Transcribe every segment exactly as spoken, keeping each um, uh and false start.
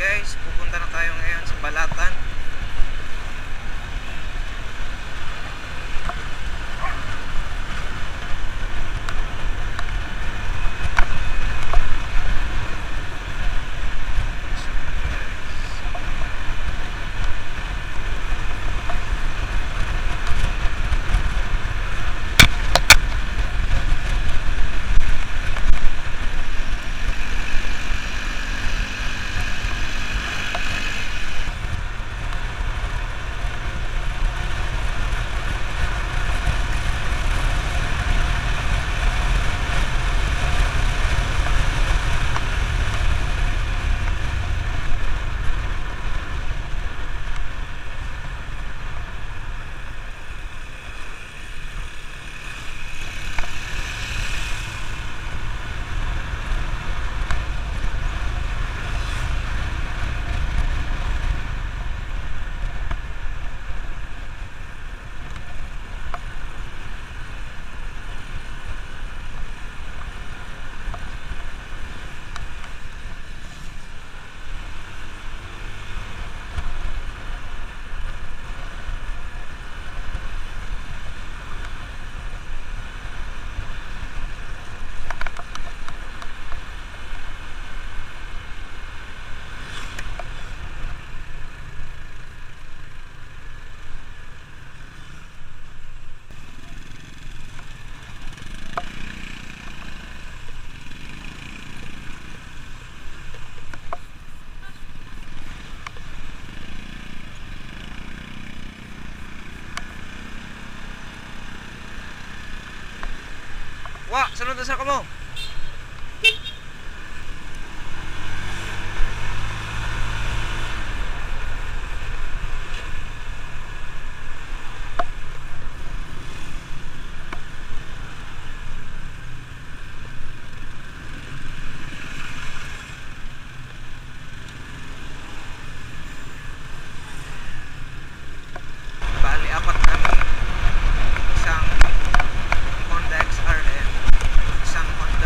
Guys, pupunta na tayo ngayon sa Balatan. Wa, sunod na sa kamo. Bali, apat kami. Isang Honda X R M, isang Honda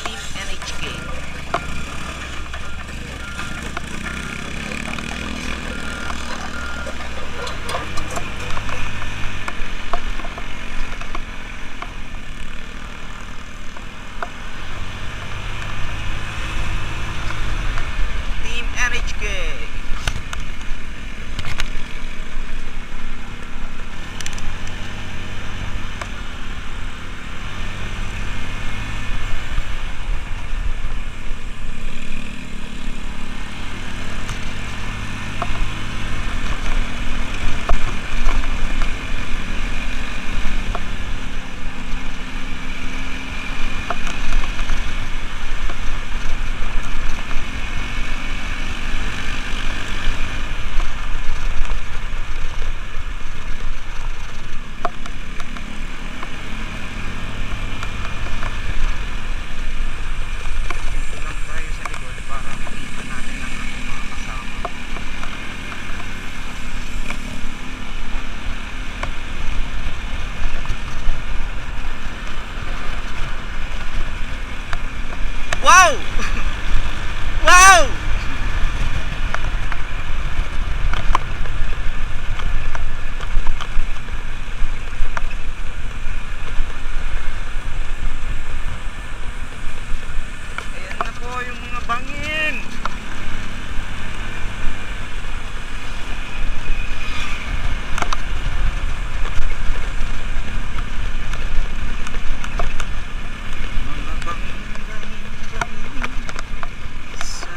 Team N H K. Team N H K. Dito lang tayo sa likod para makita natin ang ating mga kasama. Wow! Wow! Ayan na po yung mga bangin. Mga bangin, bangin, bangin sa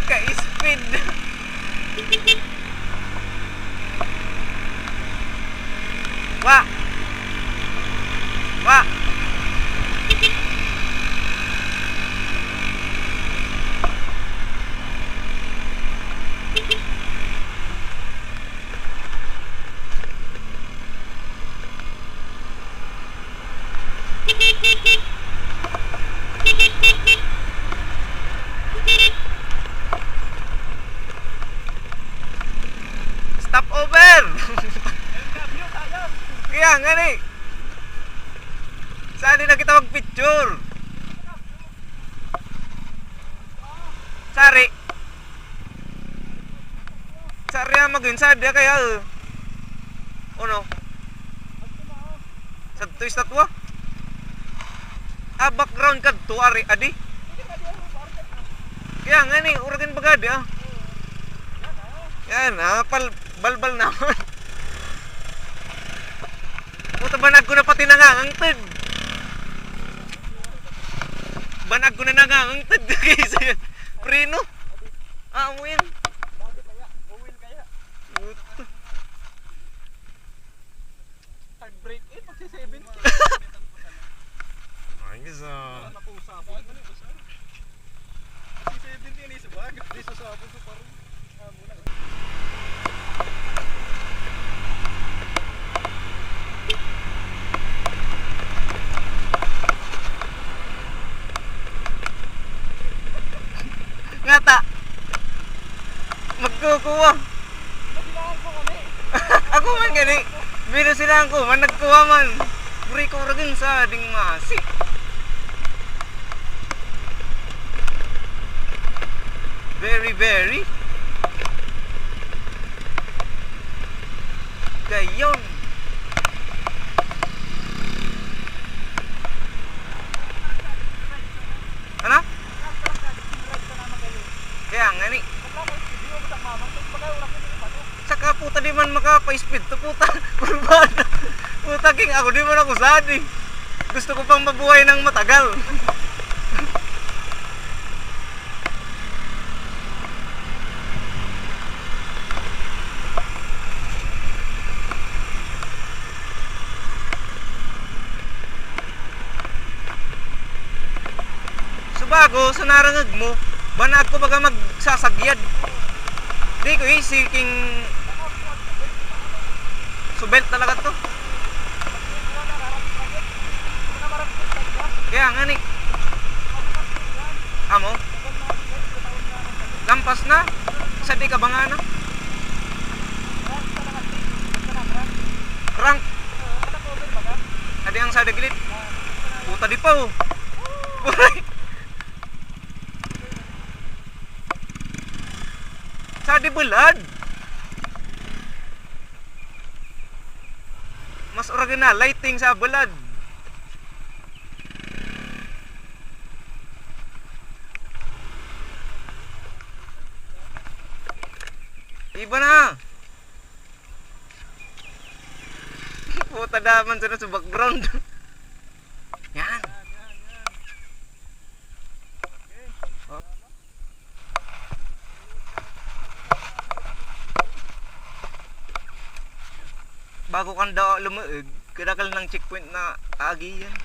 Ka-speed. Wa. Wa. Stop over! Kaya nga ni. Saan din na kita magpicture? Sari. Sa area magin, sa dia kaya, eh. Ano? Sa to estatwa? Ah, background kadto, ari, adi. Kaya nga ni, uragin baga di, ah. Yan, ah, pal-, balbal naman. Puta, banag ko na pati nangangangtod. Banag ko na nangangangtod, guys. Preno. Ah, amo yan. Puta. Hard brake, eh, pag si seventy. Ay, guys, ah. Nakusa pa. Si seventy na isa ba? Di sa sabon sa parang. Ah, muna. Ngata. Magkukuha. Ako man gani. Pero sila ko man, nagkuha man. Puri ko ragin sa ding masi. Very, very. Gayon. Ano? Kaya nga ni. Saka puta di man makapa-speed to puta. Kurbada. Puta king ako di man ako sadi. Gusto ko pang mabuhay ng matagal. Subago sa narangag mo, banag ko baga magsasagyad. Di ko easy king subel talaga to. Kaya nga ni. Amo? Lampas na? Sa di ka ba nga na? Rank. Adi ang sa daglit. Puta di pa, oh. Sa di bulad. Mas original, lighting sa bulad. Iba na. Puta naman sa, sa background. Yan. Oh. Bago kang daw lumuog, kadakal ng checkpoint na agi yan.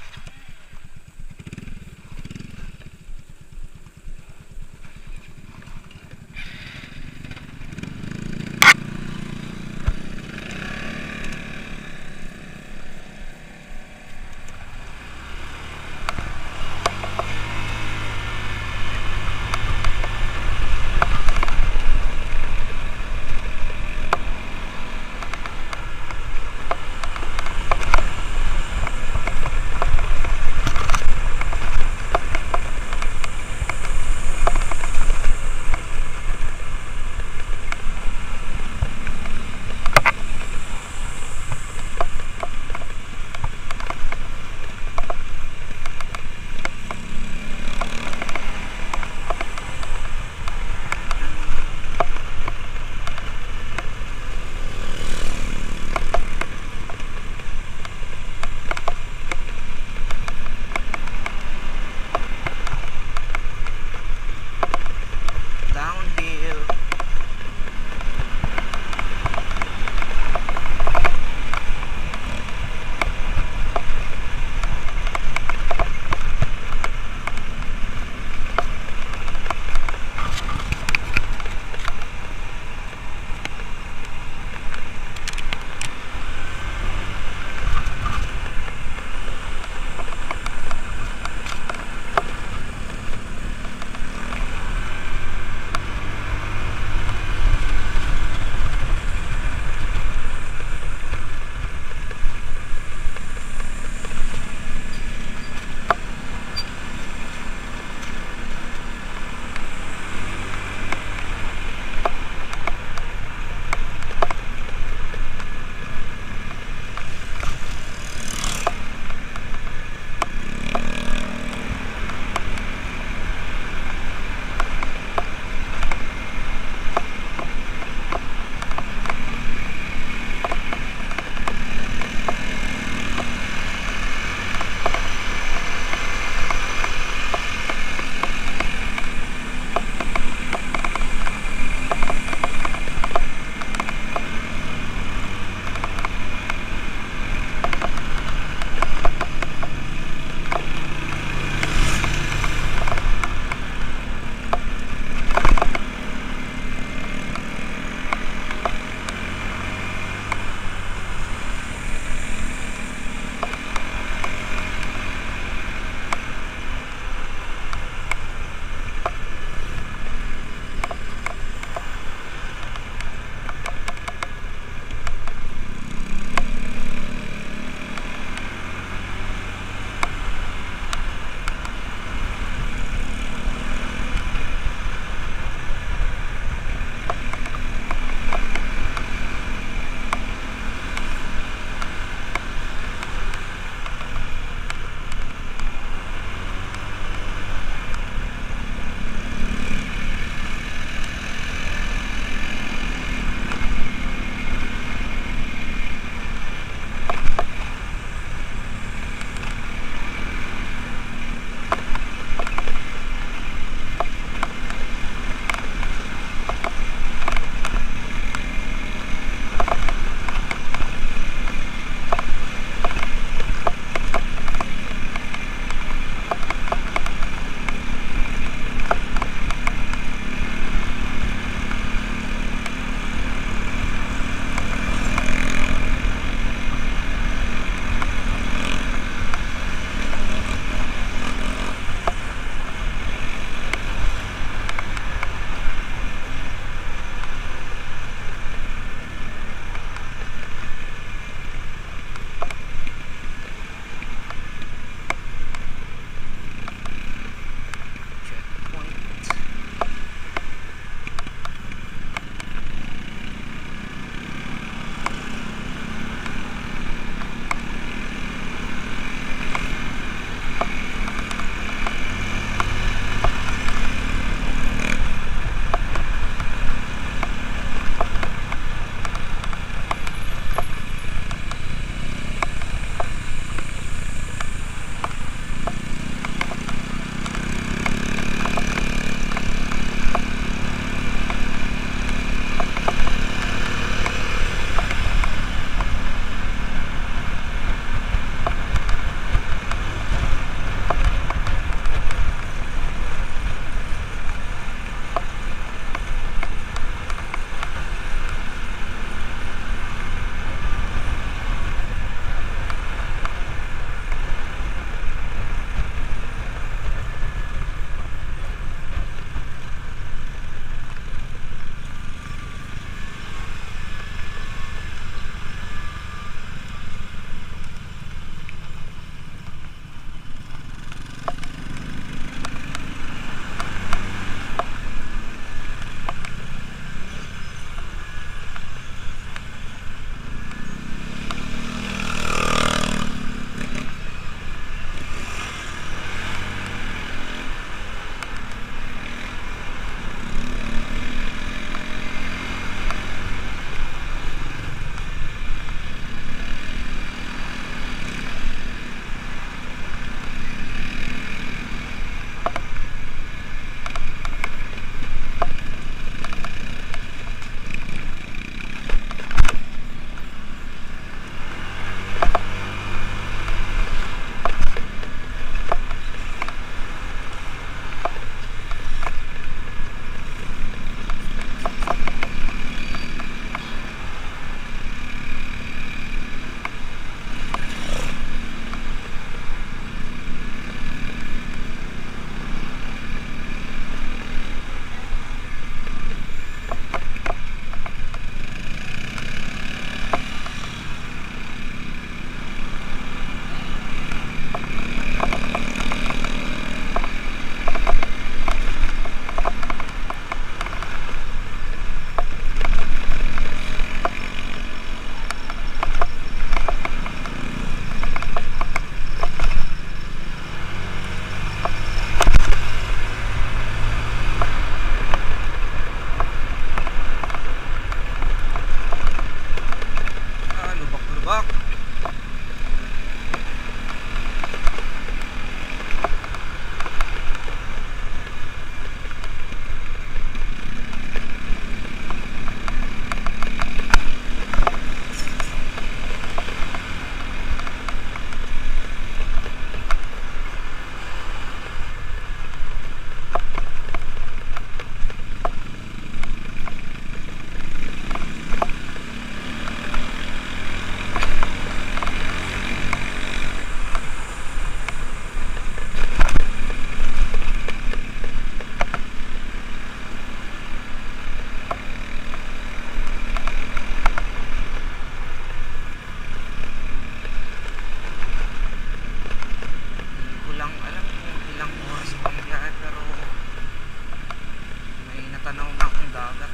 Tanaw na ang dagat.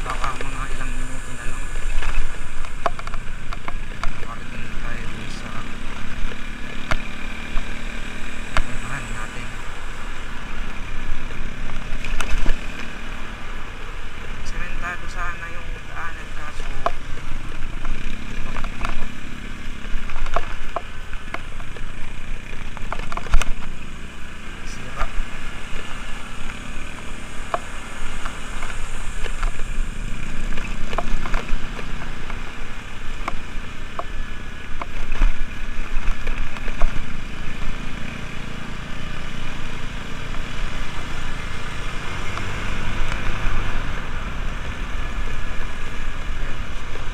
Baka mga ilang minuto na lang. Makarating na tayo dun sa pupuntahan natin. Sementado sana yung daanan, kaso sira.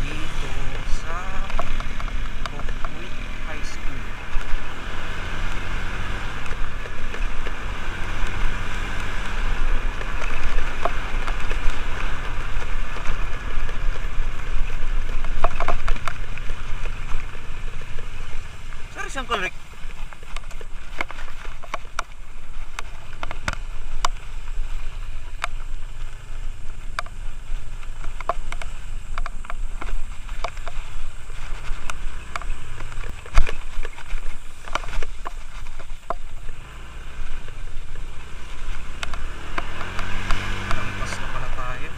Dito sa Coquit High School. Sorry, saan ka, Rick? Lampas na pala tayo.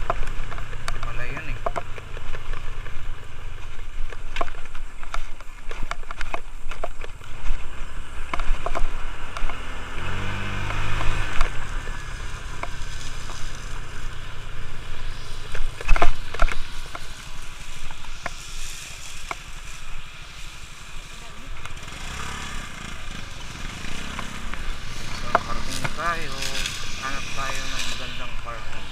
Pala yan eh. So, nakarating na tayo. Hanap tayo ng magandang parking.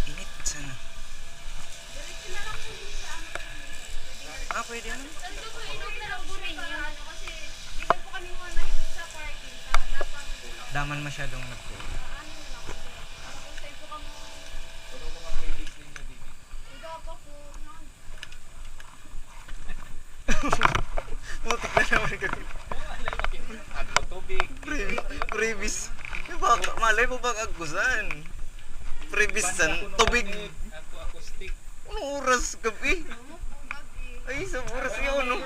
Init sana. Ah, pwede ano? Daman masyadong nagpo. Putik na naman kami. Ako tubig. Pre-, previs. Di ba, malay mo bang agkusan? Previs san tubig. Ako acoustic. Anong oras gabi? Ay, sa oras yun, no?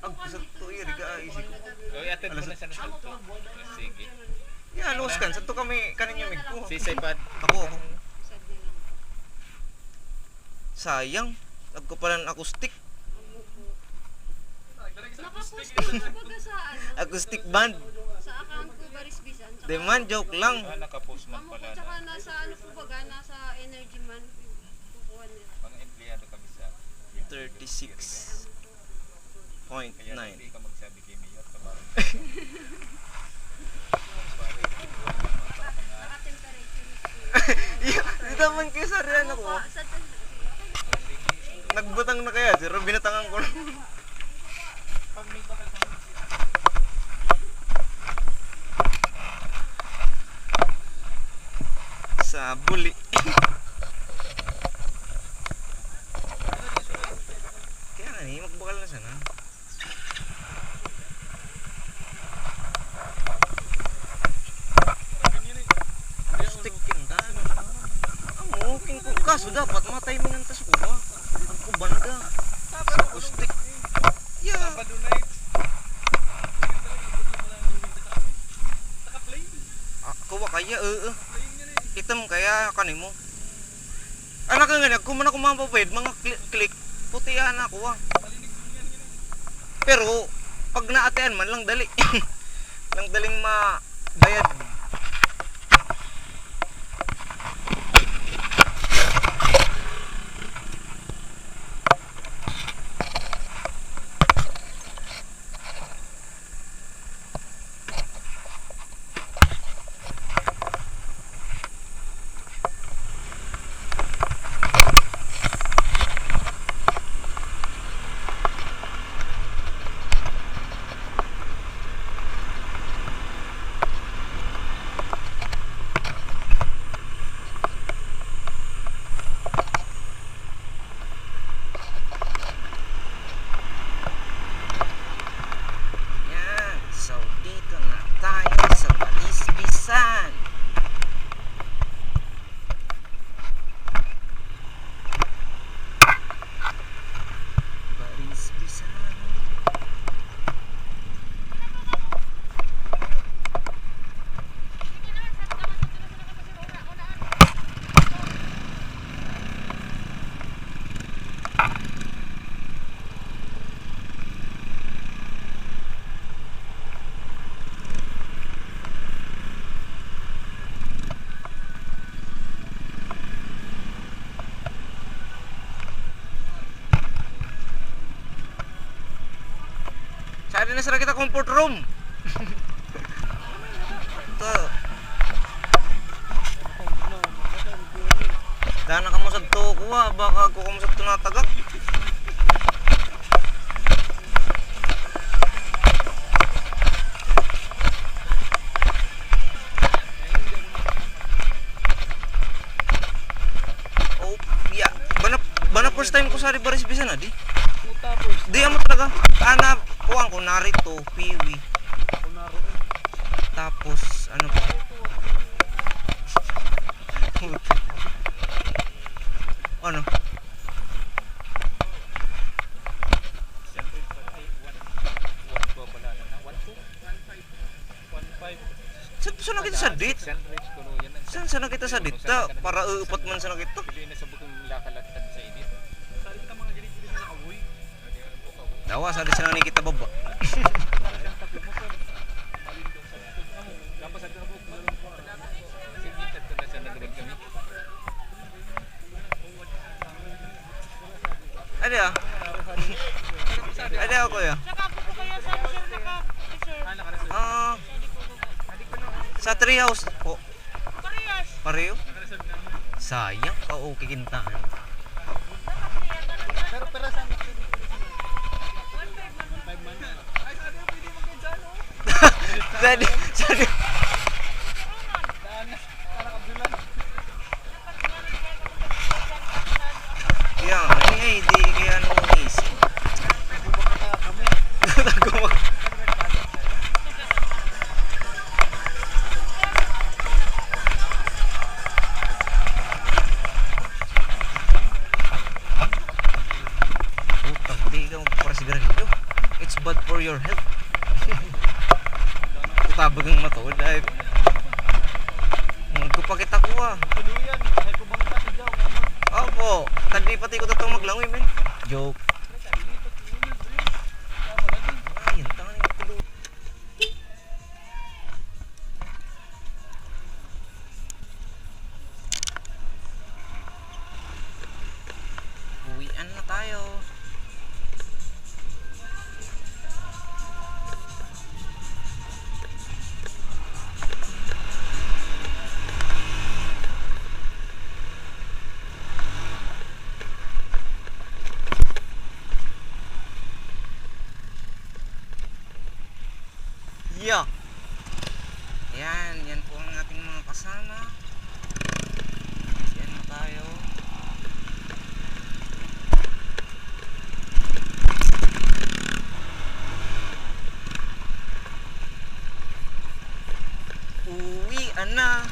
Agkusan to, iriga, ay, isip ko. Oy, atid ko na siya ng santo. Sige. Yan, luwas kan. Santo kami, kaninyo, mig ko. Si Sepad. Ako, ako. Sayang. Agko pala ng acoustic. Nakapost ko na baga sa ano, Acoustic band. Sa account ko, Baris Bisan. Di man, joke lang. Ah, nakapost man pala. Tsaka nasa ano po baga, nasa Energy Man. Kukuha nila. Mga empleyado kami sa thirty-six point nine. Kaya hindi ka magsabi kay Mayor, kabahan. Naka-temperature. Di naman kayo sa rin ako. Nagbutang na kaya, sir. Binatangan ko lang. Sa buli. Kaya nga ni, magbakal na sana. Acoustic king ka. Amo, king ko. Kaso dapat matimingan ta sa kuha. Ang kubanda. Sa acoustic. Yeah. Ah, kuha kaya, oo. Itom kaya kanimo. Anak nga, nagkuman ako mga papayad, mga cli-, click, putihan ako, ah. Pero, pag naatian man, lang dali. Lang daling mabayad. Sara kita comfort room. Ito. Dana kamo sa toko, ah. Baka ako kamo sa tunatagak. Oh, yeah. Bana, bana first time ko sa Ribaris Bisan, ah, di? Puta, first Di, amo talaga. Ana, kuwang ko, Naruto, Piwi. Ako na rin. Tapos, ano pa? Ano? Siyempre, ay, one, one two pala, ano, one two? One five. Sa, sa nakita sa date? Saan, saan nakita sa date? Ta, para upat man sa nakita. Pili na sa butong lakalatad sa init. Dawa, sa di siya nakikita baba. Dapat sa ito na po, signature ko na sa nalulod kami. Ano ya? Ano ya, kuya? Saka po po kayo sa sir, naka-reserve. Ah, sa tree house po. Parehas. Pareho? Sayang, ka-okay kintaan. Pero pera sa Daddy, sorry. Kaya nga, eh, di kaya nung isip. Tago mo. Putang, di ka magpapara sigarilyo. It's bad for your health. Kutabag ang matuod ay. Magkupakit ako, ah. Opo, tadi pati ko tatong maglangoy, men. Joke. Ay, ang tanga yung tulo. Uwian na tayo. Yeah. Yan, yan po ang ating mga kasama. Yan na tayo. Uwi na.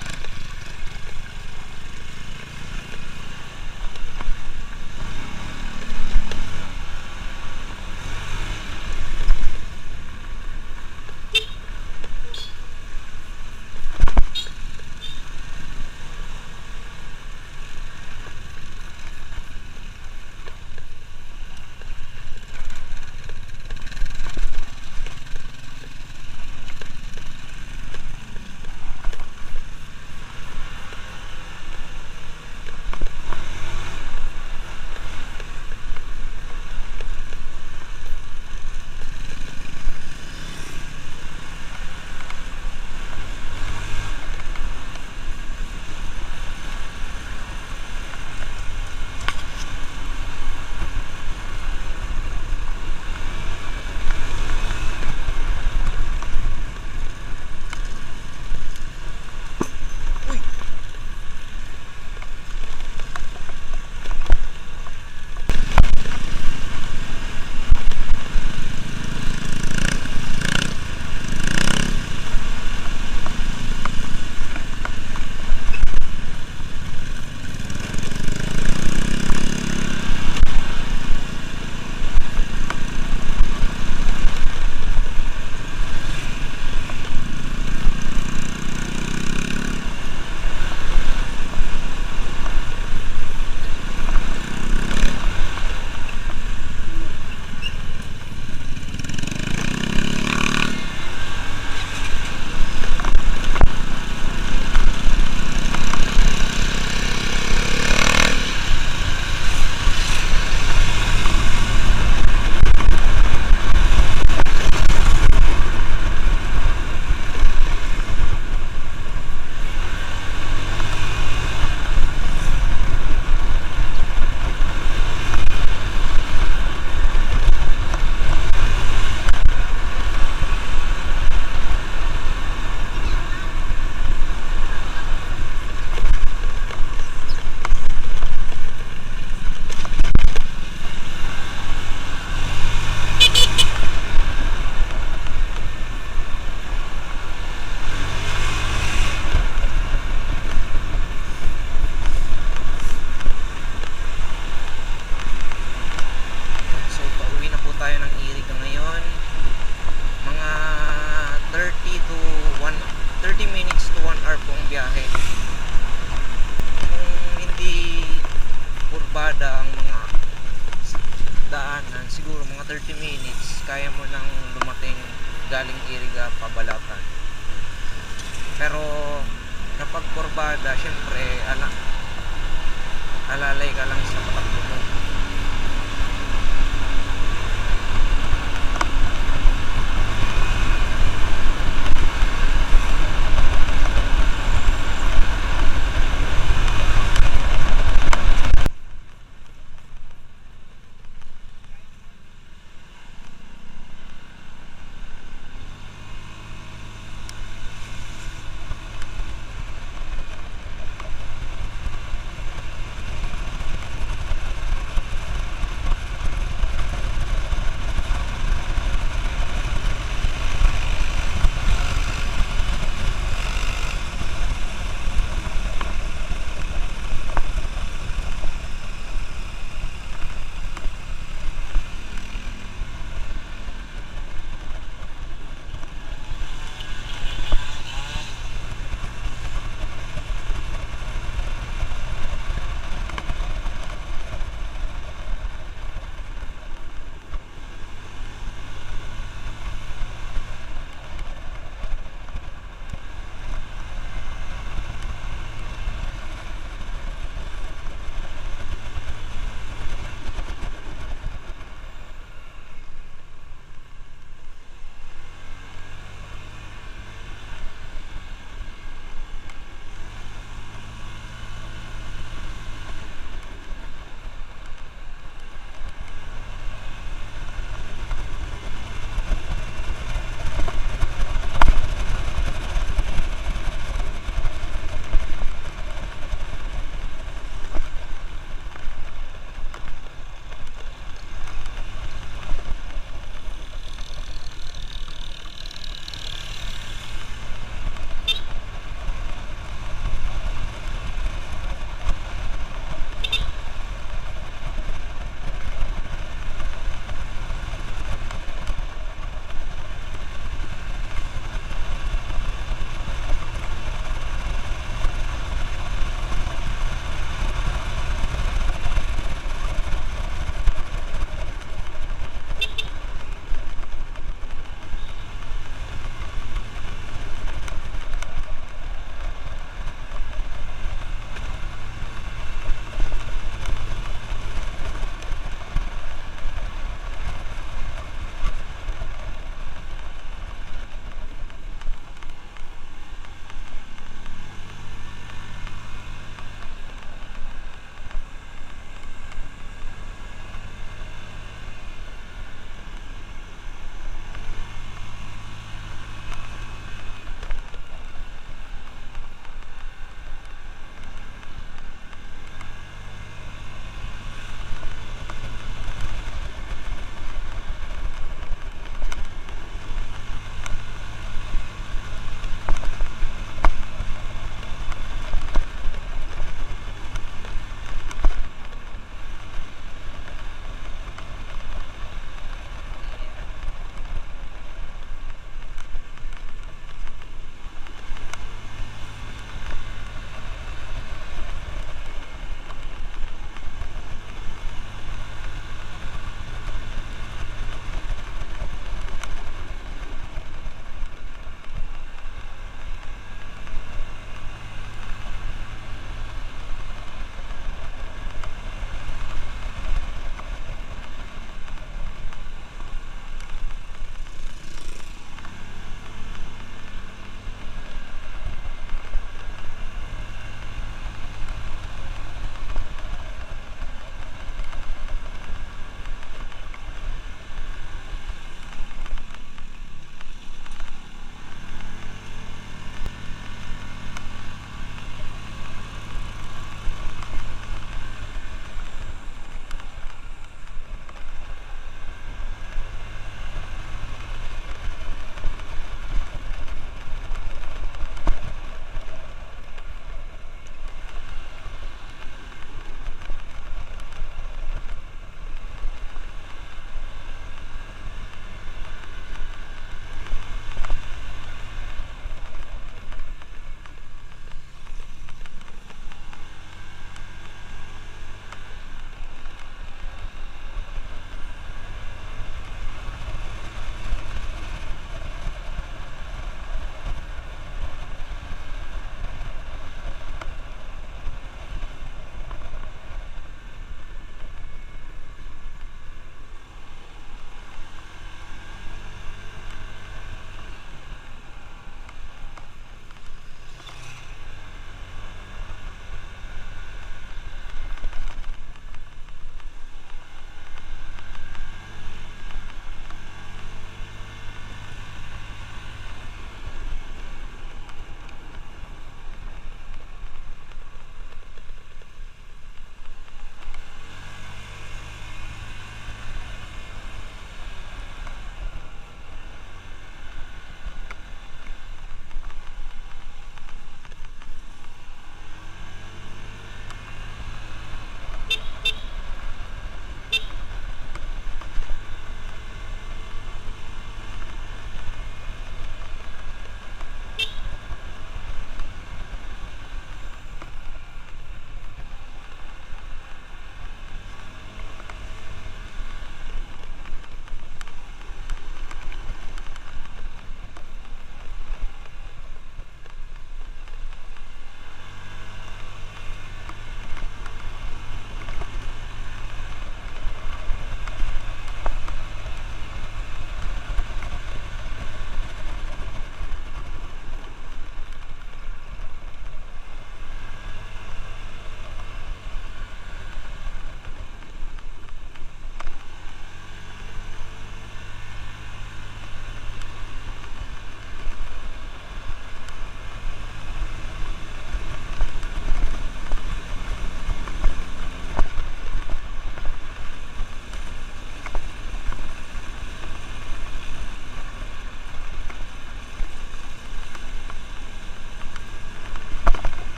thirty minutes, kaya mo nang dumating galing Iriga pa Balatan. Pero kapag kurbada, syempre, ala, alalay ka lang sa